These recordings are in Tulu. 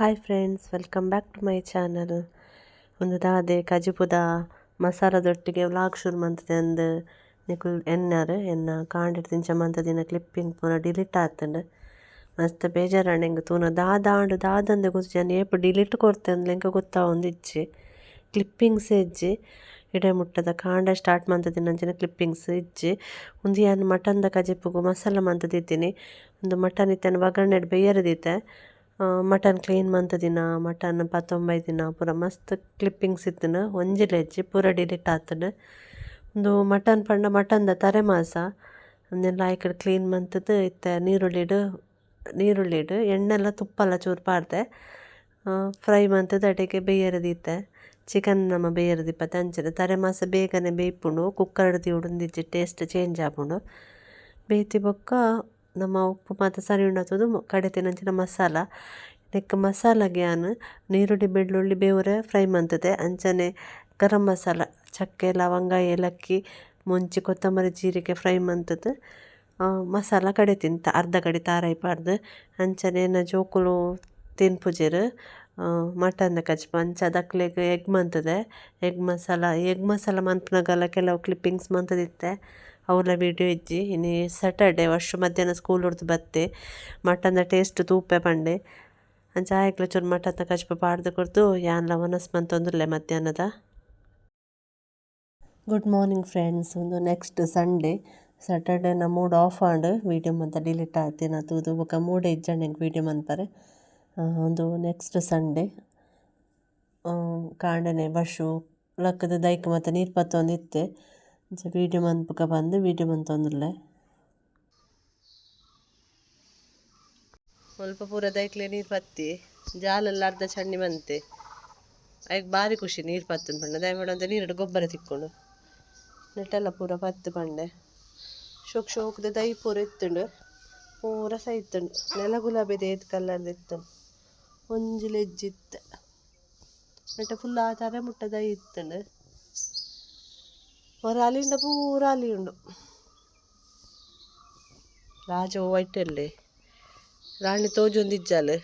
Hi friends, welcome back to my channel. ಉಂದು ದಾದೆ ಕಜಿಪುದ ಮಸಾಲದೊಟ್ಟಿಗೆ ವ್ಲಾಗ್ ಶುರು ಮಂತದೆ ಅಂದ್ ನಿಕುಲ್ ಎನ್ನಾರ್ ಎನ್ನ ಕಾಂಡೆಡ್ ದಿಂಚ ಮಂತದಿನ ಕ್ಲಿಪ್ಪಿಂಗ್ ಪೂರ ಡಿಲೀಟ್ ಆತುಂಡು. ಮಸ್ತ್ ಬೇಜಾರಾಂಡ್ ಎಂಕ್ ತೂನ ದಾದಾಂಡ್ ದಾದಂದೆ ಗೊತ್ತಿಜ್ಜಿ ಏಪ ಡಿಲೀಟ್ ಕೊರ್ತೆ ಅಂದ್ಲ ಎಂಕ್ ಗೊತ್ತಾವೊಂದಿಜ್ಜಿ. ಕ್ಲಿಪ್ಪಿಂಗ್ಸ್ ಇಜ್ಜಿ ಇಡೆ ಮುಟ್ಟದ ಕಾಂಡ ಸ್ಟಾರ್ಟ್ ಮಂತುದಿನಂಚಿನ ಕ್ಲಿಪ್ಪಿಂಗ್ಸ್ ಇಜ್ಜಿ. ಉಂದು ಯಾನ್ ಮಟನ್ ದ ಕಜಿಪುಗು ಮಸಾಲ ಮಂತುದಿತ್ತಿನಿ. ಉಂದು ಮಟನ್ ಇತ್ತನ ಒಗ್ಗರಣೆಡ್ ಬೇಯರೆ ದೀತೆ. ಮಟನ್ ಕ್ಲೀನ್ ಮಂತುದಿನ ಮಟನ್ ಪತ್ತೊಂಬೈದಿನ ಪೂರ ಮಸ್ತ್ ಕ್ಲಿಪ್ಪಿಂಗ್ಸ್ ಇತ್ತಿನ ಒಂಜಿಲ ಇಜ್ಜಿ ಪೂರ ಡಿಲೀಟ್ ಆತುಂಡು. ಉಂದು ಮಟನ್ ಪಂಡ ಮಟನ್ ದ ತರೆ ಮಾಸ ಉಂದೆನ್ ಲಾಯ್ಕಡ್ ಕ್ಲೀನ್ ಮಂತುದು ಇತ್ತೆ ನೀರುಳ್ಳಿಡ್ ನೀರುಳ್ಳಿಡ್ ಎಣ್ಣೆಲ ತುಪ್ಪಲ ಚೂರು ಪಾಡ್ದೆ ಫ್ರೈ ಮಂತುದು ಅಡೆಗೆ ಬೇಯರೆ ದೀತೆ. ಚಿಕನ್ ನಮ ಬೇಯರೆ ದೀಪತೆ ಅಂಚನೆ ತರೆ ಮಾಸ ಬೇಗನೆ ಬೇಯ್ಪುಂಡು ಕುಕ್ಕರ್ಡ್ ದೀವೊಡುಂದಿಜ್ಜಿ ಟೇಸ್ಟ್ ಚೇಂಜ್ ಆಪುಂಡು. ಬೇತಿ ಬೊಕ್ಕ ನಮ್ಮ ಉಪ್ಪು ಮಾತ ಸರಿ ಉಂಡತುದು ಕಡೆತಿನಂಚಿನ ಮಸಾಲ ನೆಕ್ಕ್ ಮಸಾಲಗ್ ಯಾನ್ ನೀರುಳ್ಳಿ ಬೆಳ್ಳುಳ್ಳಿ ಬೇವುರೆ ಫ್ರೈ ಮಂತುದೆ ಅಂಚನೆ ಗರಂ ಮಸಾಲ ಚಕ್ಕೆ ಲವಂಗ ಏಲಕ್ಕಿ ಮುಂಚಿ ಕೊತ್ತಂಬರಿ ಜೀರಿಗೆ ಫ್ರೈ ಮಂತುದು ಮಸಾಲ ಕಡೆತಿಂತ ಅರ್ಧ ಕಡೆ ತಾರಾಯಿ ಪಾಡ್ದು ಅಂಚನೆ ಎನ್ನ ಜೋಕುಲು ತಿನ್ಪುಜೆರ್ ಮಟನ್ ಕಜಿಪು ಅಂಚ ದಕ್ಲೆಗ್ ಎಗ್ ಮಂತುದೆ ಎಗ್ ಮಸಾಲ ಎಗ್ ಮಸಾಲ ಮನ್ಪುನಗಲ ಕೆಲವು ಕ್ಲಿಪ್ಪಿಂಗ್ಸ್ ಮಂತುದಿತ್ತೆ ಅವ್ಲ ವೀಡಿಯೋ ಇಜ್ಜಿ. ಇನಿ ಸ್ಯಾಟರ್ಡೆ ವರ್ಷ ಮಧ್ಯಾಹ್ನ ಸ್ಕೂಲ್ ಡ್ದು ಬತ್ತೆ ಮಟನ್ ದ ಟೇಸ್ಟ್ ತೂಪೆ ಪಂಡೆ ಅಂಚ ಆಯಕ್ಲ ಚೂರು ಮಟನ್ ದ ಕಜಿಪು ಪಾಡ್ದು ಕೊರ್ದು ಯಾನ್ಲ ವನಸ್ ಮಂತೊಂದುಲ್ಲೆ ಮಧ್ಯಾಹ್ನದ. Good morning friends, ಉಂದು next Sunday. Saturday ನ ಮೂಡ್ ಆಫ್ ಆಂಡ್ ವೀಡಿಯೋ ಮಂತ ಡಿಲೀಟ್ ಆತಿನ ತೂದು ಬೊಕ ಮೂಡೆ ಇಜ್ಜಂಡ ಎಂಕ್ ವೀಡಿಯೋ ಮನ್ಪರೆ. ಉಂದು ನೆಕ್ಸ್ಟ್ ಸಂಡೇ. ಕಾಂಡೆನೆ ಬಶು ಲಕ್ಕುದು ದೈಕ್ ಮಾತ ನೀರು ಪತ್ತೊಂದಿತ್ತೆ ಅಂಚ ವೀಡಿಯೋ ಮನ್ಪುಗ ಪಂದ್ ವೀಡಿಯೋ ಮಂತೊಂದುಲ್ಲೆ. ಮುಲ್ಪ ಪೂರ ದೈಕ್ಲೆ ನೀರು ಪತ್ತಿ ಜಾಲೆಲ್ಲ ಅರ್ಧ ಚಂಡಿ ಮಂತೆ ಐಕ್ ಬಾರಿ ಖುಷಿ ನೀರು ಪತ್ತುಂಡು ಪಂಡ ದಾಯೆ ಪಂಡ ನೀರುಡು ಗೊಬ್ಬರ ತಿಕ್ಕೊಂಡು ನೆಟ್ಟೆಲ್ಲ ಪೂರ ಪತ್ತು ಪಂಡೆ ಶೋಕ್ ಶೋಕ್ದ ದೈ ಪೂರ ಇತ್ತುಂಡು ಪೂರ ಸೈತುಂಡು ನೆಲ ಗುಲಾಬಿದ ಏತ್ ಕಲರ್ದ ಇತ್ತುಂಡು ಒಂಜಿ ಲೆಜ್ಜಿ ಇತ್ತೆ ನೆಟ್ಟ ಫುಲ್ ಆ ತರೆ ಮುಟ್ಟ ದೈ ಇತ್ತುಂಡು ಒರ ಅಲಿಂಡ ಪೂರ ಅಲಿ ಉಂಡು. ರಾಜ ವೈಟಲ್ಲಿ ರಾಣಿ ತೋಜೊಂದಿಜ್ಜಾಲ್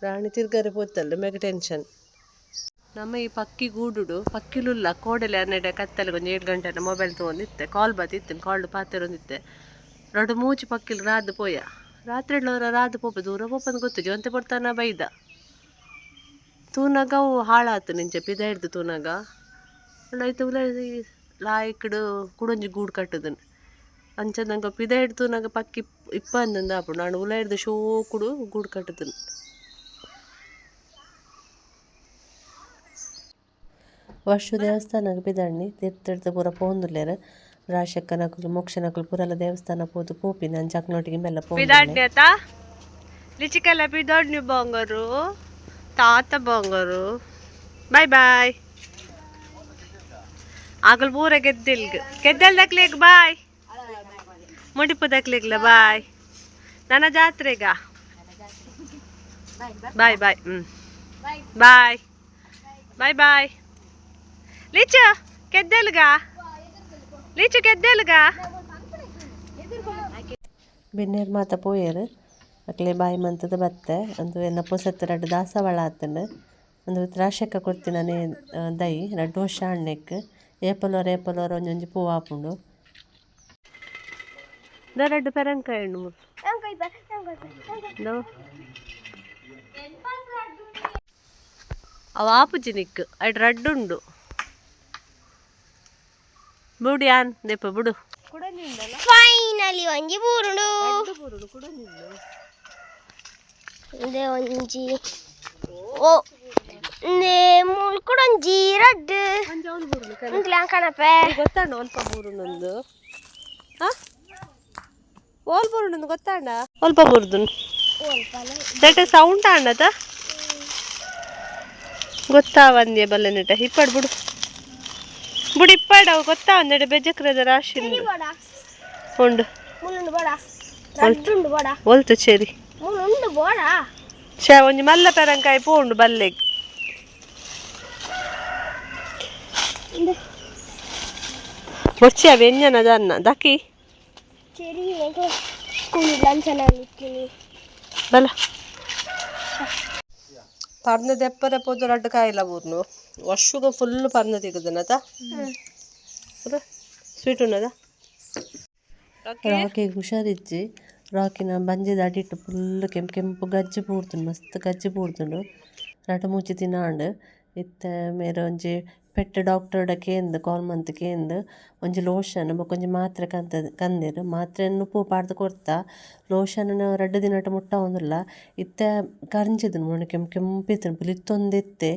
ರಾಣಿ ತಿರ್ಗರೆ ಪೋತಲ್ ಮೇಗ ಟೆನ್ಷನ್. ನಮ್ಮ ಈ ಪಕ್ಕಿ ಗೂಡುಡು ಪಕ್ಕಿಲುಲ್ಲ ಕೋಡೆಲೆ ಅನ್ನೆಡೆ ಕತ್ತಲೆ ಒಂಜಿ 7 ಗಂಟೆ ಮೊಬೈಲ್ ತೊಗೊಂಡಿತ್ತೆ ಕಾಲ್ ಬತ್ತಿತ್ತು ಕಾಲ್ಡ್ ಪಾತೆರೊಂದಿತ್ತೆ ರಡ್ಡ್ ಮೂಜಿ ಪಕ್ಕಿಲು ರಾದ್ ಪೋಯ ರಾತ್ರಿ ರಾದ್ ಪೋಪ ದೂರ ಪೋಪಂದ್ ಗೊತ್ತುಜಿ ಒಂತೆ ಪೊರ್ತನ ಬೈದ ತೂನಗ ಅವು ಹಾಳಾತು ನಿಂಚೆ ಪಿದಯ್ಡ್ದು ತೂನಗ ಐತ ಉಲಾಯಿ ಲಾಯ್ಕ್ಡ್ ಕುಡೊಂಜಿ ಗೂಡು ಕಟ್ಟುದನ್ ಅಂಚ ನಂಗೆ ಪಿದಯ್ಡ್ ತೂನಗ ಪಕ್ಕಿ ಇಪ್ಪಂದಂದು ಆಪುಂಡು ಆಂಡ ಉಲಾಯಿಡ್ದು ಶೋಕುಡು ಗೂಡು ಕಟ್ಟುದನ್. ವರ್ಷ ದೇವಸ್ಥಾನಗ್ ಪಿದಡ್ನಿ ತಿರ್ತ್ ಪೂರ ಪೋವೊಂದುಲ್ಲೆರ್ ರಾಶಕ್ಕನಕುಲು ಮೋಕ್ಷನಕುಲು ಪೂರೆಲ ದೇವಸ್ಥಾನ ಪೋದು ಪೋಪಿನ ಅಂಚ ಅಕ್ಲ್ನೊಟ್ಟಿಗೆ ಮೆಲ್ಲ ಪೋವೊಂದುಲ್ಲೆ. ಪಿದಾಡ್ನಿ ಲಿಚಿಕೆಲ್ಲ ಪಿದಾಡ್ನಿ ಬಂಗಾರು ತಾತ ಬಂಗಾರು ಬಾಯ್ ಬಾಯ್ ಆಗಲ್ ಪೂರ ಗೆದ್ದಿಲ್ಗ್ ಗೆದ್ದಲ್ ದಕ್ಲೆಗ್ ಬಾಯ್ ಮುಡಿಪು ದಕ್ಲೆಗ್ಲ ಬಾಯ್ ನನ್ನ ಜಾತ್ರೆಗ bye bye bye bye bye ಲಿಚು ಕೆದ್ದಲ್ಗ ಲಿಚು ಕೆದ್ದಲ್ಗ ಬಿನ್ನೆರ್ ಮಾತ ಪೋಯೆರ್ ಅಕ್ಲೆ ಬಾಯಿ ಮಂತುದು ಬತ್ತೆ ಅಂದು ಎನ್ನ ಪೊಸತ್ ರಡ್ಡ್ ದಾಸವಾಳ ಆತುಂಡು ಉಂದು ದ್ರಾಕ್ಷಕ್ಕ ಕೊರ್ತಿನನೆ ದೈ ರಡ್ಡ್ ವರ್ಷ ಆಂಡ್ ಏಪಲೋರ ಏಪಲೋರ ಒಂಜೊಂಜಿ ಪೂ ಆಪುಂಡು. ದ ರಡ್ಡ್ ಪೆರಂಕಾಯಿ ಉಂಡು ಮೂಲು. ಅವು ಆಪುಜಿ ನಿಕ್ಕ್ ಐಟ್ ರಡ್ಡ್ ಉಂಡು ಬುಡು ಯಾನ್ ದೆಪ್ಪ ಬುಡು. ಫೈನಲಿ ಒಂಜಿ ಬೂರುಂಡು ಉಂದೆ ಒಂಜಿ ಓ ಉಂದೆ ಮೂಲು ಕುಡೊಂಜಿ ರಡ್ಡ್ ಉಂದ್ಲ ಕಣಪೆ ಗೊತ್ತಾಂಡ ಒಲ್ಪ ಬೂರುಂಡು ಓಲ್ ಬೂರುಂಡು ಗೊತ್ತಾಂಡ ಒಲ್ಪ ಬೂರುದು that sound ಆಂಡತ ಗೊತ್ತಾವಂದ್ಯ ಬಲ್ಲೆ ನೆಟ ಇಪ್ಪಡ್ ಬುಡು ಬುಡು ಇಪ್ಪಾಡ ಅವು ಗೊತ್ತಾವಂದೆಡೆ ಬೆಜಕ್ರದ ರಾಶಿ ಉಂಡು ಒಲ್ತು ಚೆರಿ ಶೇ ಒಂಜಿ ಮಲ್ಲ ಪೆರಂಕಾಯಿ ಪೋಂಡು ಬಲ್ಲೆಗ್ ಬೊರ್ಚಿ ಅವು ಎಂಜನ ದನ್ನ ದಕ್ಕಿ ಬಲ. ಪರ್ನ ದೆಪ್ಪರೆ ಪೋದು ರಡ್ಡ್ ಕಾಯಿಲ ಬೂರ್ನು ವರ್ಷಗ ಫುಲ್ ಪರ್ನ ತಿಕ್ಕುದನತ ಸ್ವೀಟ್ ಉನ್ನದ. ರಾಕಿಗೆ ಹುಷಾರಿಜ್ಜಿ. ರಾಕಿನ ಬಂಜಿದ ಅಡಿಟ್ ಫುಲ್ ಕೆಂಪು ಕೆಂಪು ಗಜ್ಜಿ ಬೂರ್ದುಂಡು, ಮಸ್ತ್ ಗಜ್ಜಿ ಬೂರ್ದುಂಡು. ರಡ್ಡ್ ಮೂಜಿ ದಿನ ಆಂಡ್. ಇತ್ತೆ ಮೇರ್ ಒಂಜಿ ಪೆಟ್ಟ್ ಡಾಕ್ಟರ್ಡ ಕೇಂದ್ ಕಾಲ್ ಮಂತ್ ಕೇಂದ್ ಒಂಜಿ ಲೋಷನ್ ಬೊಕ ಒಂಜಿ ಮಾತ್ರೆ ಕಂದೆರ್. ಮಾತ್ರೆನ್ ನುಪ್ಪು ಪಾಡ್ದ್ ಕೊರ್ತ. ಲೋಷನ್ ರಡ್ಡ್ ದಿನಟ್ ಮುಟ್ಟಾವೊಂದುಲ್ಲ. ಇತ್ತೆ ಕರ್ಂಚಿದುಂಡು ಮೋನೆ ಕೆಂಪು ಕೆಂಪು ಇತ್ತುಂಡು, ಬುಲಿತೊಂದಿತ್ತೆ.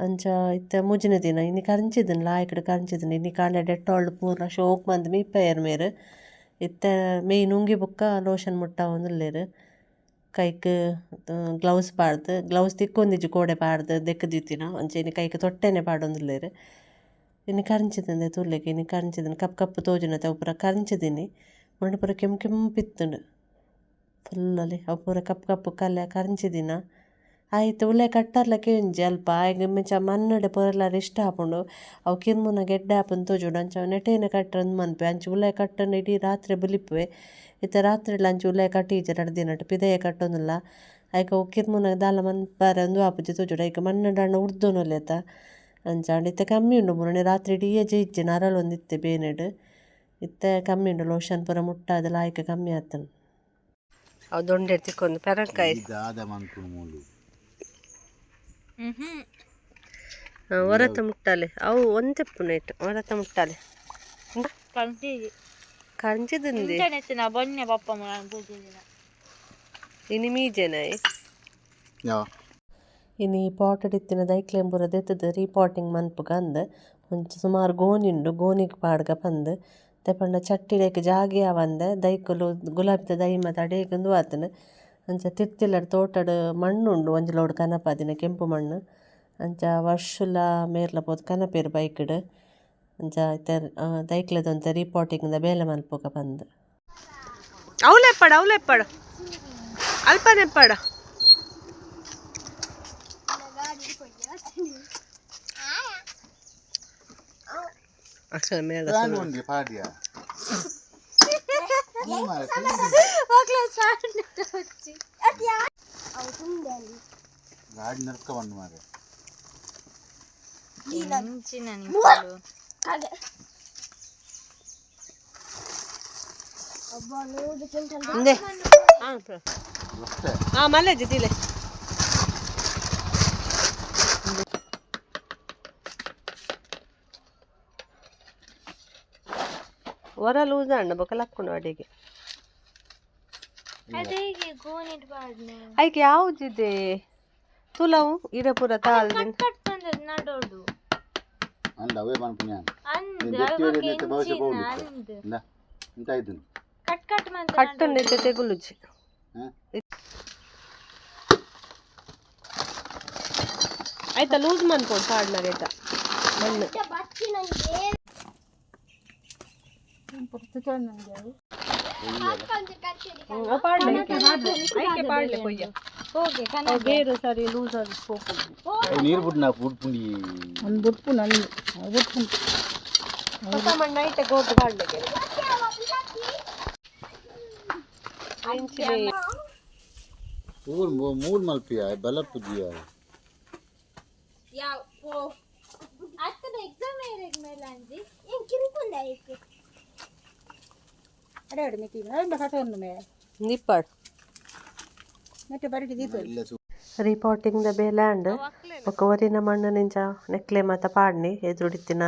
ಅಂಚ ಇತ್ತೆ ಮೂಜಿನೆ ದಿನ ಇನಿ ಕರ್ಂಚಿದುಂಡು, ಲಾಯ್ಕಡ್ ಕರ್ಂಚಿದುಂಡು. ಇನಿ ಕಾಂಡೆ ಡೆಟಾಲ್ ಪೂರ ಶೋಕ್ ಮಂತ್ ಮೀಪಾಯೆರ್ ಮೇರ್. ಇತ್ತೆ ಮೇಯ್ ನುಂಗಿ ಬೊಕ್ಕ ಲೋಷನ್ ಮುಟ್ಟಾವೊಂದುಲ್ಲೆರ್. ಕೈಕ್ ಗ್ಲೌಸ್ ಪಾಡ್ದ್, ಗ್ಲೌಸ್ ತಿಕ್ಕೊಂದಿಜ್ಜಿ ಕೋಡೆ ಪಾಡ್ದ್ ದೆಕ್ಕ್ ದೀತಿನ. ಅಂಚ ಇನಿ ಕೈಕ್ ತೊಟ್ಟೆನೆ ಪಾಡೊಂದುಲ್ಲೆರ್. ಇನಿ ಕರ್ಂಚಿದಂದೆ ತೂಲೆಗ್ ಇನಿ ಕರ್ಂಚಿದುಂಡು, ಕಪ್ಪು ಕಪ್ಪು ತೋಜುನತೆ ಅವು ಪೂರ ಕರ್ಂಚಿದಿನಿ. ಮೋನೆ ಪೂರ ಕೆಂಪು ಕೆಂಪು ಇತ್ತುಂಡು ಫುಲ್ ಅಲ್ಲಿ ಅವು ಪೂರ ಕಪ್ಪು ಕಪ್ಪು ಕಲೆ ಕರ್ಂಚಿದಿನ. ಆಯಿತ್ ಉಲಾಯಿ ಕಟ್ಟರ್ಲ ಕೇಂಜಿ ಅಲ್ಪ ಆಯಗ್ ಮೆಂಚ ಮಣ್ಣುಡೆ ಪೊರಲಾರ ಇಷ್ಟ ಆಪುಂಡು. ಅವು ಕಿರ್ಮುನ ಗೆಡ್ಡೆ ಆಪುಂಡು ತೋಜುಂಡು. ಅಂಚ ನೆಟೇನೆ ಕಟ್ಟರಂದ್ ಮನ್ಪೆ. ಅಂಚ ಉಲಾಯಿ ಕಟ್ಟಂಡ ಇಡೀ ರಾತ್ರೆ ಬುಲಿಪುವೆ. ಇತ್ತೆ ರಾತ್ರೆಲ ಅಂಚ ಉಲಾಯಿ ಕಟ್ಟಿಜೆ ರಡ್ಡ್ ದಿನಟ್ ಪಿದಯೆ ಕಟ್ಟೊಂದುಲ್ಲ. ಐಕ್ ಅವು ಕಿರ್ಮುನ ದಾಲ ಮನ್ಪರೆ ಉಂದು ಆಪುಜಿ ತೋಜುಂಡು. ಐಕ್ ಮಣ್ಣುಡಾಂಡ ಉರ್ದೊನೊಲೆತ ಅಂಚ ಆಂಡ ಇತ್ತೆ ಕಮ್ಮಿ ಉಂಡು ಮುರಣಿ. ರಾತ್ರೆ ಇಡೀ ಇಜ್ಜಿ ನರಳೊಂದಿತ್ತೆ ಬೇನೆಡ್. ಇತ್ತೆ ಕಮ್ಮಿ ಉಂಡು, ಲೋಷನ್ ಪೂರ ಮುಟ್ಟಾದ್ ಲಾಯ್ಕ್ ಕಮ್ಮಿ ಆತುಂಡು. ಅವು ದೊಂಡೆ ತಿಕ್ಕೊಂದು ಪೆರಂಕಾಯಿ ದಾದ ಮನ್ಪುನು ಮೂಲು? ಹೊರತ ಮುಟ್ಟಾಲೆ ಅವು ಒಂತೆಪ್ಪುನ ಇಟ್ಟು ಹೊರತ ಮುಟ್ಟಾಲೆ ಕಂಚಿದಂದೆ. Bonne papa. ಇನಿ ಮೀಜೆನಾಯ್. ಯಾ. ಇನಿ ಪಾಟೆಡ್ ಇತ್ತಿನ ದೈಕ್ಲೆನ್ ಪೂರ ದೆತ್ತುದು ರೀಪಾಟಿಂಗ್ ಮನ್ಪುಗ ಅಂದ್. ಒಂಜಿ ಸುಮಾರು ಗೋಣಿ ಉಂಡು, ಗೋಣಿಗ್ ಪಾಡ್ಗ ಪಂದ್. ದಾಯೆ ಪಂಡ ಚಟ್ಟಿಡ್ ಐಕ್ ಜಾಗೆ ಆವಂದೆ ದೈಕುಲು ಗುಲಾಬಿದ ದೈ ಮಾತ ಅಡೇಗ್ ಉಂದು ಆತುಂಡು. ಅಂಚ ತಿರ್ತಿಲ್ಲಡ್ ತೋಟಡ್ ಮಣ್ಣು ಉಂಡು, ಒಂಜಿ ಲೋಡ್ ಕನಪಾದಿನ ಕೆಂಪು ಮಣ್ಣು. ಅಂಚ ವರ್ಷಲ ಮೇರ್ಲ ಪೋದು ಕನಪೆರ್ ಬೈಕ್ಡ್. ಅಂಚ ಇತ್ತೆ ದೈಕ್ಲೆದ ಒಂತೆ ರೀಪಾಟಿಂಗ್ ದ ಬೇಲೆ ಮನ್ಪುಗ ಪಂದ್. ಅವ್ಲೆಪ್ಪಡ ಅವ್ಲೆಪ್ಪಡ ಅಲ್ಪನೆಪ್ಪಡ. ಅಕ್ಷರ ಮೇಳ. ಒಂಜಿ ಪಾಡ್ಯ. ಗಾಡಿ ನಡ್ಕ ಬಂದು ಮಾರೆ. ಇಂದೆ. ಅಷ್ಟೇ. ಹಾಂ, ಮಲ್ಲೇಜಿ ತಿಲೆ. ವರ ಲೂಸ್ ಅಣ್ಣ ಬೊಕ ಲಕ್ಕುಂಡು ಅಡಿಗೆ. ಅದೇಗೆ ಗೋಣಿಟ್ ಪಾಡ್ನ? ಐಕ್ ಯಾವುದಿದೆ ತುಲವು ಇರ ಪೂರ ತಾಳ್ದಿನ. ಕಟ್ ಬಂದದ್ದು ನಡೋಡು. ಅಂದ ಅವೇ ಮನ್ಪುನ. ಅಂದ್. ನೀನ್ ದೆತ್ತಿ ಹೊಡೆದ್ ಬಹುಶಃ ಬೋಡು. ಅಂದ್. ಇಂದ ಇಂತ ಇದ್ದೀನಿ. ಕಟ್ ಕಟ್ ಮಂತ. ಕಟ್ಟುಂಡಿತ್ತೆ ತೆಗುಲುಜಿ. ಹಾ. ಆಯ್ತಾ, ಲೂಸ್ ಮನ್ಪೊಡು ಪಾಡ್ನಾಗ ಆಯ್ತಾ ಮಣ್ಣು. ಅವು ಪಾಡ್ಲೆ ಐಕೆ ಪಾಡ್ಲೆ ಕೊಯ್ಯ. ಓಕೆ. ಅವು ಬೇರು ಸರಿ ಲೂಸ್ ಆಗಿ ಪೋಪುಂಡು. ನೀರು ಬಿಟ್ಟು ನಾ ಬುಡ್ಪುಂಡಿ. ಹೊಸ ಮಣ್ಣು ಐತೆ ಗೋರ್ದು ಪಾಡ್ಲಿಕ್ಕೆ. ಇಂಚಿನ. ಊರು ಮೂರು ಮಲ್ಪಿಯ ಬಲಪುಜಿಯ. ಯಾವ ಓ ಅತ್ತನ ಎಕ್ಸಾಮ್ ಏರೆಗ್ ಮೇಲೆ ಅಂಜಿ. ಏನ್ ಕಿರುಕುಂದ ಐತೆ? ನಿಪ್ಪಾಡು. ಇಲ್ಲ. ರೀಪಾಟಿಂಗ್ ದ ಬೇಲೆ ಆಂಡ್. ಬೊಕ ಒರಿನ ಮಣ್ಣು ನಿಂಚ ನೆಕ್ಲೆ ಮಾತ ಪಾಡ್ನಿ ಎದುರುಡಿತ್ತಿನ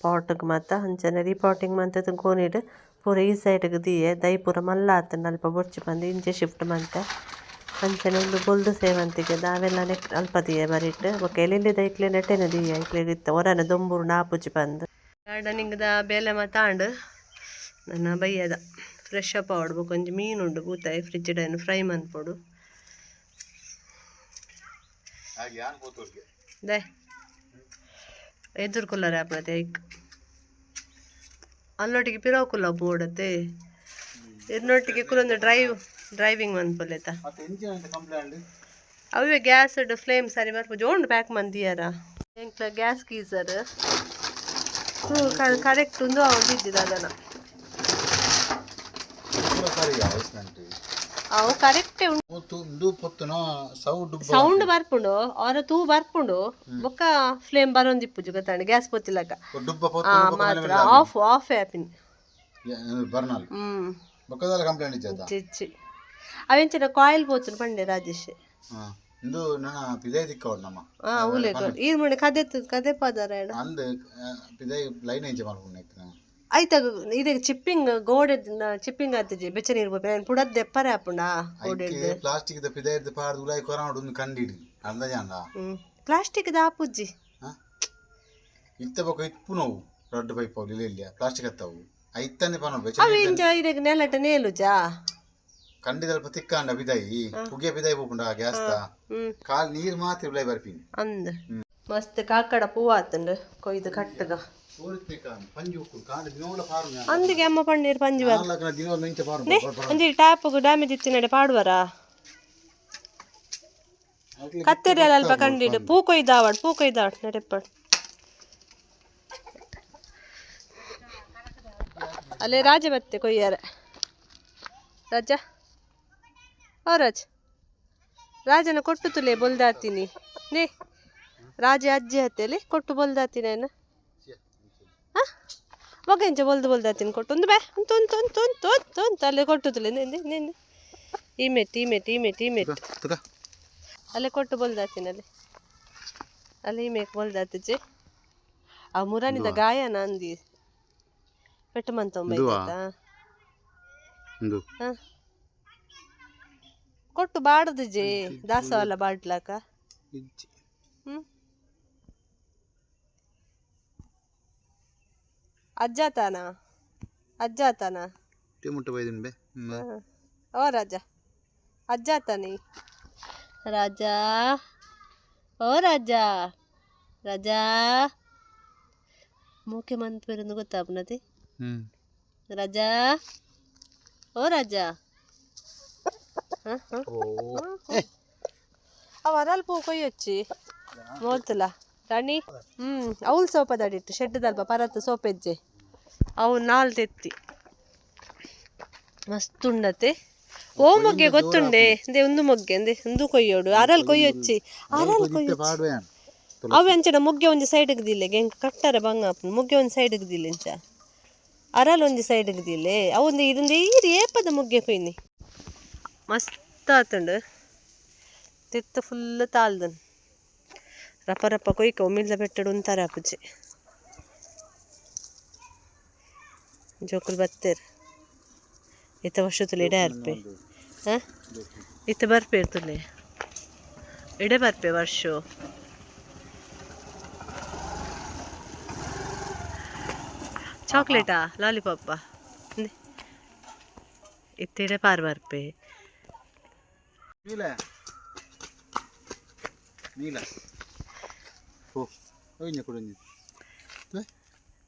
ಪಾಟ್ಗ್ ಮಾತ. ಅಂಚನೆ ರೀಪಾಟಿಂಗ್ ಮಂತುದು ಗೋಣಿಡ್ ಪೂರ ಈ ಸೈಡ್ಗ್ ದೀಯೆ. ದೈ ಪೂರ ಮಲ್ಲ ಆತುಂಡು, ಅಲ್ಪ ಬೊರ್ಚಿ ಪಂದ್ ಇಂಚೆ ಶಿಫ್ಟ್ ಮಂತೆ. ಅಂಚನೆ ಉಂದು ಬೊಲ್ದು ಸೇವಂತಿಗೆ ಅವೆಲ್ಲ ನೆಕ್ ಅಲ್ಪ ದೀಯೆ ಬರಿಟ್. ಬೊಕ ಎಲ್ಲೆಲ್ಲಿ ದೈಕ್ಲೆ ನೆಟ್ಟೆನೆ ದೀಯೆ, ಐಕ್ಲೆಗ್ ಇತ್ತೆ ಒರನೆ ದೊಂಬುರುಂಡ ಆಪುಜಿ ಪಂದ್. ಗಾರ್ಡನಿಂಗ್ ದ ಬೇಲೆ ಮಾತ ಆಂಡ್. ನನ ಬಯ್ಯದ ಫ್ರೆಶ್ ಅಪ್ ಆವೊಡು. ಬೊಕ ಒಂಜಿ ಮೀನು ಉಂಡು ಬೂತಾಯಿ ಫ್ರಿಜ್ ಡ್, ಫ್ರೈ ಮನ್ಪೊಡು. ಹಾಗೆ ಯಾನ್ ಪೋತೋರ್ಗೆ. ದೆ ಎದುರು ಕುಲ್ಲರೆ ಆಪುನತೆ ಐಕ್ ಅಲ್ಲೊಟ್ಟಿಗೆ ಪಿರವು ಕುಲ್ಲ ಬೋಡತೆ. ಇರ್ನೊಟ್ಟಿಗೆ ಕುಲೊಂದು ಡ್ರೈವಿಂಗ್ ಮನ್ಪೊಲೆತ. ಮತ್ತೆ ಎಂಚಿನ ಅಂತ ಕಂಪ್ಲೇಂಟ್? ಅವೇ ಗ್ಯಾಸ್ ಫ್ಲೇಮ್ ಸರಿ ಬರ್ಪುಜಿ. ಉಂಡು ಪ್ಯಾಕ್ ಮಂದಿಯಾರ ಎಂಕ್ಲ ಗ್ಯಾಸ್ ಗೀಸರ್ ಕರೆಕ್ಟ್ ಉಂದು ಅವೊಂದು ಇದ್ದಿದ್ದು ಅದನ್ನ. ಸರಿ ಐಸ್ಮೆಂಟ್. ಅವು ಕರೆಕ್ಟ್. ಉಂದು ಪೊತ್ತುನ ಸೌಂಡ್. ಸೌಂಡ್ ಬರ್ಪುಂಡು, ಅವರ ತೂ ಬರ್ಪುಂಡು, ಬೊಕ್ಕ ಫ್ಲೇಮ್ ಬರೊಂದಿಪ್ಪುಜು ಗೊತ್ತಾಂಡ, ಗ್ಯಾಸ್ ಪೊತ್ತಿಲಕ. ಡುಬ್ಬ. ಆ ಮಾತ್ರ ಆಫ್ ಆಫ್ ಆಪಿನ್. ಬರ್ನಲ್. ಬೊಕ್ಕದಾಲ ಕಂಪ್ಲೇಂಟ್ ಇಜ್ಜದ? ಚಿಚ್ಚಿ, ಅವೆಂಚಿನ ಕಾಯಿಲ್ ಪೋತುಂಡು ಪಂಡೆ ರಾಜೇಶ್. ಇಂದು ನನ್ನ ಪಿದೈ ದಿಕ್ಕವಡ್ ನಮ್ಮ. ಹಾ, ಊಲೆ ಈರ್ ಮೊನ್ನೆ ಕದೆ ಕದೆ ಪದಾರ. ಅಂದ್, ಪಿದೈ ಲೈನ್ ಇಂಚ ಮಲ್ಪುಂಡು. ಐತ ಇದಕ್ಕೆ ಚಿಪ್ಪಿಂಗ್ ಗೋಡೆ ಚಿಪ್ಪಿಂಗ್ ಆತಿಜಿ, ಬೆಚ್ಚ ನೀರು ಪೋಪೆ ಪುಡದ್ ದೆಪ್ಪರೆ ಆಪುಂಡಾ ಗೋಡೆ. ಪ್ಲಾಸ್ಟಿಕ್ ದ ಪಿದೈರ್ದ್ ಪಾಡ್ದ್ ಉಲಾಯಿ ಕೊರಾವೊಡು, ಉಂದು ಕಂಡಿಡ್ ಅಂದಾಜಾಂಡ. ಪ್ಲಾಸ್ಟಿಕ್ ದ ಆಪುಜ್ಜಿ. ಇತ್ತ ಬೊಕ ಇಪ್ಪುನವು ರಡ್ಡ್ ಪೈಪ್ ಅವು ಇಲ್ಲ, ಪ್ಲಾಸ್ಟಿಕ್ ಅತ್ತವು, ಐತನೆ ಪನೊಡು ಬೆಚ್ಚ. ಅವು ಇಂಚ ಇದಕ್ಕೆ ನೆಲಟ ನೇಲುಜಾ? ಕಂಡಿದಲ್ಪ ತಿಕ್ಕಾಂಡ ಪಿದೈ ಪುಗೆ ಪಿದೈ ಪೋಪುಂಡ ಗ್ಯಾಸ್ ದ. ಕಾಲ್ ನೀರ್ ಮಾತ್ರ ಉಲಾಯಿ ಬರ್ಪಿನಿ. ಅಂದ್, ಮಸ್ತ್ ಕಾಕಡ ಪೂವ ಆತುಂಡು, ಕೊಯ್ದು ಕಟ್ಟುಗ. ಪಂಜಿ ಉಕ್ಕುಂಡು ಕಾಂಡ ದಿನೋಲ ಪಾರು. ಅಂದಿಗೆ ಅಮ್ಮ ಪಣ್ಣೀರ್ ಪಂಜಿ ಬರ್. ನಾಲ್ಕು ದಿನೋಲ ಇಂಚ ಪಾರು. ಒಂಜಿ ಟ್ಯಾಪ್ ಡ್ಯಾಮೇಜ್ ಇತ್ತಿನಡೆ ಪಾಡುವರಾ? ಕತ್ತೆರಿ ಅಲ್ಪ ಕಂಡಿಡು ಪೂ ಕೊಯ್ದಾವಡ್, ಪೂ ಕೊಯ್ದಾವಡ್ ನಡೆಪ್ಪಡ್. ಅಲ್ಲೇ ರಾಜ ಬತ್ತೆ ಕೊಯ್ಯಾರ. ರಾಜ, ಓ ರಾಜ್, ರಾಜನ ಕೊಟ್ಟು ತುಲೆ ಬೊಲ್ದಾತೀನಿ ನೇ. ರಾಜ ಅಜ್ಜಿ ಹತ್ತೇಲಿ ಕೊಟ್ಟು ಬೊಲ್ದಾತೀನಿ ಏನ ಹಾಂ ಎಂಚ ಬೊಲ್ದು ಬೊಲ್ದಾತೀನಿ ಕೊಟ್ಟು ಒಂದು ಬೇ ಉಂತು ಉಂತು ಉಂತು ಉಂತು ಉಂತು ಉಂತು. ಅಲ್ಲೇ ಕೊಟ್ಟು ತುಲೆ ನೆಂದೆ ನೆಂದೆ ಈ ಮೆಟ್ಟು ಈ ಮೆಟ್ಟು ಈ ಮೆಟ್ಟು ಈ ಮೆಟ್ಟು. ಅಲ್ಲೇ ಕೊಟ್ಟು ಬೊಲ್ದಾತೀನಿ, ಅಲ್ಲಿ ಅಲ್ಲಿ ಈ ಮೇಕ್ ಬೊಲ್ದಾತಿಜಿ. ಆ ಮುರಾನಿದ ಗಾಯನ ಅಂದಿ ಪೆಟ್ಟು ಮಂತೊಂಬ. ಉಂದು. ಹಾಂ, ಕೊಟ್ಟು ಬಾಡದಿಜಿ ದಾಸವಾಳ ಬಾಡ್ಲಾಕ. ಇಜ್ಜಿ. ಅಜ್ಜಾತಾನ ಅಜ್ಜಾತಾನ. ಮುಟ್ಟ ಬೈದಿನ್ ಬೇ. ಓ ರಾಜ, ಅಜ್ಜಾತಾನಿ ರಾಜಾ, ಓ ರಾಜಾ, ರಾಜಾ ಮೂಕೆ ಮಂತ್ ಬೇರೊಂದು ಗೊತ್ತಾಪುನತಿ. ರಾಜಾ, ಓ ರಾಜಾ. ಹಾಂ ಹಾಂ, ಅವ ಅರಲ್ ಪೂ ಕೊಯ್ಯೊಚ್ಚಿ ಮೋಲ್ತುಲ ರಾಣಿ. ಅವ್ಲು ಸೋಪದಡಿಟ್ಟು ಶೆಡ್ದಲ್ಪ ಪರತ್ ಸೋಪೆಜ್ಜೆ ಅವು ನಾಲ್ ತೆತ್ತಿ ಮಸ್ತ್ ಉಂಡತೆ. ಓ ಮೊಗ್ಗೆ ಗೊತ್ತುಂಡೆ ಇಂದೆ ಒಂದು ಮೊಗ್ಗೆ ಅಂದೆ ಒಂದು ಕೊಯ್ಯೋಡು, ಅರಲ್ ಕೊಯ್ಯೊಚ್ಚಿ, ಅರಲ್ ಕೊಯ್ಯೊಚ್ಚಿ. ಪಾಡುವೆ. ಅವು ಅಂಚನ ಮೊಗ್ಗೆ ಒಂಜಿ ಸೈಡ್ಗೆ ದಿಲ್ಲೆ ಗೆಂಕ್ ಕಟ್ಟರೆ ಬಂಗ ಆಪುಂಡು. ಮೊಗ್ಗೆ ಒಂಜಿ ಸೈಡ್ಗೆ ದಿಲ್ಲೆ, ಇಂಚ ಅರಲ್ ಒಂಜಿ ಸೈಡ್ಗೆ ದಿಲ್ಲೆ. ಅವು ಒಂದು ಇದೊಂದು ಈರ್ ಏಪದ ಮೊಗ್ಗೆ ಕೊಯ್ನಿ ಮಸ್ತ್ ಆತುಂಡು. ತಿತ್ತು ಫುಲ್ ತಾಲ್ದನ್ ರಪ ರಪ ಕೊಯ್ಕ ಒಮ್ಮಿಲ್ದ ಬೆಟ್ಟಡು ಉಂತಾರೆ ಆಪುಜಿ. ಜೋಕುಲು ಬತ್ತೇರ್ ಇತ್ತ ವರ್ಷతుಲು ಇಡೆ ಅರ್ಪೆ. ಹಾಂ, ಇತ್ತ ಬರ್ಪೆ ಇರ್ತುಲೆ, ಇಡೆ ಬರ್ಪೆ ವರ್ಷ. ಚಾಕ್ಲೇಟಾ ಲಾಲಿಪಾಪ ಇತ್ತ ಇಡೆ ಪಾರ್ ಬರ್ಪೆ. ನೀಲ ನೀಲ ಓ ಒಯ್ಯ ಕೊಡೊಂಜಿ.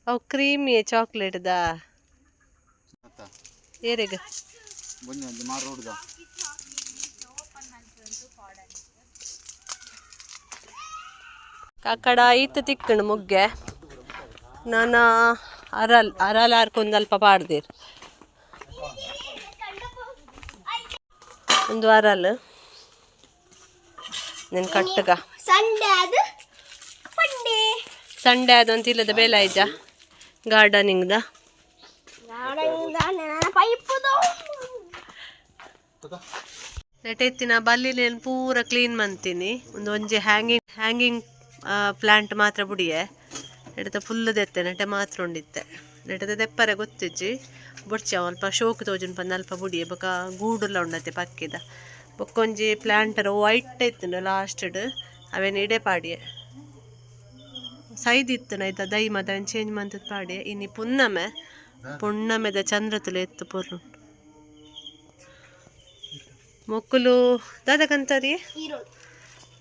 ಅವು ಕ್ರೀಮಿ ಚಾಕ್ಲೇಟ್ದ. ಏರೆಗ್? ಬೊಂಜಿ ಒಂಜಿ ಮಾರ್ ರೋಡ್ದ. ಕಾಕಡ ಈತ ತಿಕ್ಕಣು ಮೊಗ್ಗೆ ನಾನ ಅರಲ್ ಅರಲ್ ಆರ್ಕೊಂದು ಅಲ್ಪ ಪಾಡ್ದಿರ್ ಒಂದು ಅರಲ್ ನಿನ್ ಕಟ್ಟಗ. ಸಂಡೆ ಅದು ಪಂಡೆ. ಸಂಡೆ ಅದೊಂದು ಇಲ್ಲದ ಬೇಲೆ ಆಯ್ಜ ಗಾರ್ಡನಿಂಗ್ದ. ಪೈಪುದು. ನೆಟೆತ್ತಿನ ಬಲ್ಲಿಲೇನು ಪೂರ ಕ್ಲೀನ್ ಮಂತೀನಿ. ಒಂದು ಒಂಜಿ ಹ್ಯಾಂಗಿಂಗ್ ಹ್ಯಾಂಗಿಂಗ್ ಪ್ಲಾಂಟ್ ಮಾತ್ರ ಬುಡಿಯೆ ನೆಟತ ಫುಲ್ ದೆತ್ತೆ, ನೆಟೆ ಮಾತ್ರ ಉಂಡಿತ್ತೆ. ನೆಟದ ದೆಪ್ಪರೆ ಗೊತ್ತಿಜ್ಜಿ, ಬೊಡ್ಚಿ ಅವು ಅಲ್ಪ ಶೋಕ್ ತೋಜುನ್ ಪಂದ್ ಅಲ್ಪ ಬುಡಿಯೆ. ಬೊಕ ಗೂಡುಲ ಉಂಡತೆ ಪಕ್ಕಿದ. ಬೊಕ್ಕೊಂಜಿ ಪ್ಲಾಂಟರ್ ವೈಟ್ ಇತ್ತುಂಡು ಲಾಸ್ಟ್ಡ್, ಅವೇನು ಇಡೆ ಪಾಡಿಯೆ. ಸೈದ್ ಇತ್ತು ಐತ ದೈ ಮತ ಅವೇನು ಚೇಂಜ್ ಮಂತದ್ ಪಾಡಿಯೆ. ಇನಿ ಪುನ್ನಮೆ, ಪುಣ್ಣಮೆದ ಚಂದ್ರತುಲೆ ಎತ್ತು ಪೊರ್ಲು ಮೊಕ್ಕುಲು ದಾದ ಕಂತರಿ.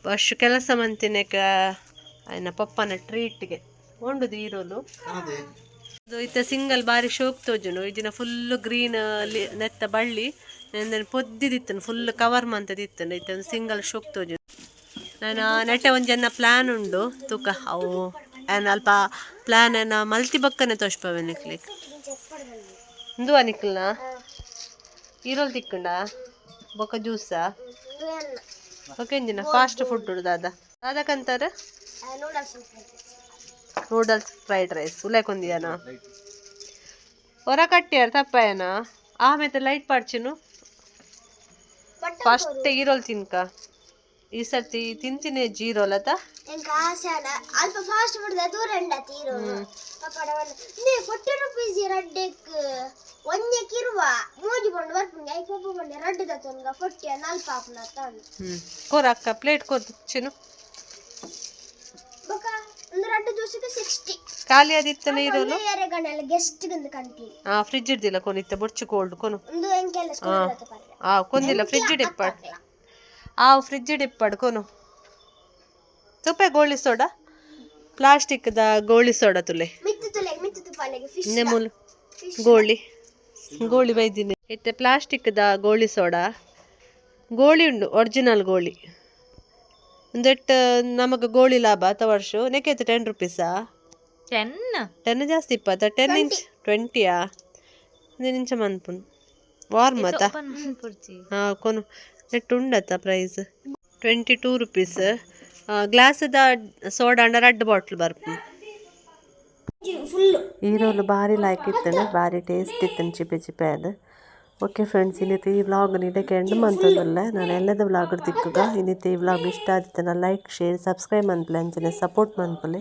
ವರ್ಷ ಕೆಲಸ ಮಂತಿನೆಕ ಆಯ್ನ ಪಪ್ಪನ ಟ್ರೀಟ್ಗೆ ಉಂಡುದು ಈರೋಲು ಅದು. ಇತ್ತ ಸಿಂಗಲ್ ಬಾರಿ ಶೋಕ್ ತೋಜುಂಡು. ಈ ದಿನ ಫುಲ್ ಗ್ರೀನ್ ನೆತ್ತ ಬಳ್ಳಿ ನೆಂದೆನ್ ಪೊದ್ದಿದಿತ್ತುಂಡು, ಫುಲ್ ಕವರ್ ಮಂತದಿತ್ತುಂಡು. ಇತ್ತ ಸಿಂಗಲ್ ಶೋಕ್ ತೋಜುಂಡು. ನಾನು ನೆಟ್ಟೆ ಒಂಜನ್ನ ಪ್ಲಾನ್ ಉಂಡು ತೂಕ. ಅವು ಆನ್ ಅಲ್ಪ ಪ್ಲಾನ್ ಏನ ಮಲ್ತಿ ಬಕ್ಕನೆ ತೋಷ್ಪವೆ ನಿಕ್ಲಿಕ್. ಉಂದುವ ನಿಕ್ಲ್ನ ಈರೋಲ್ ತಿಕ್ಕುಂಡ. ಬೊಕ ಜ್ಯೂಸಾ? ಓಕೆ, ಇಂಜಿನ ಫಾಸ್ಟ್ ಫುಡ್ ದಾದ ದಾದ ಕಂತಾರ? ನೂಡಲ್ಸ್. ನೂಡಲ್ಸ್ ಫ್ರೈಡ್ ರೈಸ್ ಉಲ್ಲೇಕೊಂದಿಯಾನ? ಹೊರ ಕಟ್ಟಿಯಾರ ತಪ್ಪಾಯನ? ಆಮೇಲೆ ಲೈಟ್ ಪಾಡ್ಚಿನು. ಫಸ್ಟ್ ಈರೋಲ್ ತಿನ್ಕ. ಈ ಸರ್ತಿ ತಿಂತಿನೇ ಜೀರೋಲ್ ಅತ. ಎಂಕ್ ಆಸೆ ಅಲ್ಲ. ಅಲ್ಪ ಫಾಸ್ಟ್ ಫುಡ್ ದೂರ ಉಂಡ ತೀರೋನು ಪಪ್ಪಡ. ನೀ 40 ರುಪೀಸ್ ರಡ್ಡೆಕ್ ಒಂಜೆಕ್ ಇರುವ ಮೂಜಿ ಬಂಡು ಬರ್ಪುಂಡು. ಐಕ್ ಪಪ್ಪ ಬಂಡೆ ರಡ್ಡು ದತ್ತೊನ್ಗ 40 ನಲ್ಪ ಆಪುನ ತಂದು. ಹ್ಮ್, ಕೋರ ಅಕ್ಕ, ಪ್ಲೇಟ್ ಕೋರ್ ಚಿನ್ನು. ಬೊಕ ಒಂದು ರಡ್ಡು ಜ್ಯೂಸಿಗೆ 60. ಖಾಲಿ ಅದಿತ್ತನೆ ಈರೋಲು. ಗಣಲ್ಲ ಗೆಸ್ಟ್ ಗಂದು ಕಂತೀನಿ. ಆ ಫ್ರಿಜ್ ಇಡ್ದಿಲ್ಲ ಕೊನಿತ್ತೆ ಬೊಡ್ಚು ಕೋಲ್ಡ್ ಕೊನು. ಒಂದು ಎಂಕೆಲ್ಲ ಸ್ಕೂಲ್ ಪರ್ರೆ. ಆ ಕೊಂದಿಲ್ಲ ಫ್ರಿಜ್ ಡಿಪ್ಪಾಡ್. ಆ ಫ್ರಿಜ್ ಡಿಪ್ಪಾಡ್ ಕೊನು. ತುಪ್ಪೆ ಗೋಳಿ ಸೋಡಾ, ಪ್ಲಾಸ್ಟಿಕ್ದ ಗೋಳಿ ಸೋಡಾ ತುಲೆ. ಮಿತ್ತು ತುಲೆ, ಮಿತ್ತು ತುಪಾಲೆಗೆ ಫಿಶ್. ನೆಮುಲು ಗೋಳಿ ಗೋಳಿ ಬೈದಿನಿ. ಇತ್ತೆ ಪ್ಲಾಸ್ಟಿಕ್ದ ಗೋಳಿ ಸೋಡಾ ಗೋಳಿ ಉಂಡು, ಒರಿಜಿನಲ್ ಗೋಳಿ. ಒಂದೆಟ್ ನಮಗೆ ಗೋಳಿ ಲಾಭ ಅತ್ತ ವರ್ಷ ನೆಕೈತೆ. 10 ರುಪೀಸಾ? 10. 10 ಜಾಸ್ತಿ ಇಪ್ಪತ್ತ? 10 ಇಂಚ್ 20ಯಾ? ಇಂಚ ಮನ್ಪುನ್ ವಾರ್ಮ್ ಅತ್ತ. ಹಾಂ, ಕೊನು ನೆಟ್ ಉಂಡತ್ತ. Price 22 rupees. ಗ್ಲಾಸ್ದ ಸೋಡಾ ಅಂಡ ರಡ್ಡ್ ಬಾಟ್ಲ್ ಬರ್ಪು. ಫುಲ್ಲು. ಈರೋಲು ಭಾರಿ ಲೈಕ್ ಇತ್ತನೆ, ಭಾರಿ ಟೇಸ್ಟ್ ಇತ್ತನೆ, ಚಿಪೆ ಚಿಪೆ ಅದು. ಓಕೆ ಫ್ರೆಂಡ್ಸ್, ಇನ್ನಿತ್ತೆ ಈ ವ್ಲಾಗ್ ಇದಕ್ಕೆ ಎಂಡ್ ಮಂತದಲ್ಲ. ನಾನು ಎಲ್ಲದ ವ್ಲಾಗ್ ತಿಕ್ಕುಗ. ಇನ್ನಿತ್ತೆ ಈ ವ್ಲಾಗ್ ಇಷ್ಟ ಆದಿತ್ತನ ಲೈಕ್, ಶೇರ್, ಸಬ್ಸ್ಕ್ರೈಬ್ ಮನ್ಪುಲೆ, ಅಂಚನೆ ಸಪೋರ್ಟ್ ಮನ್ಪುಲೆ.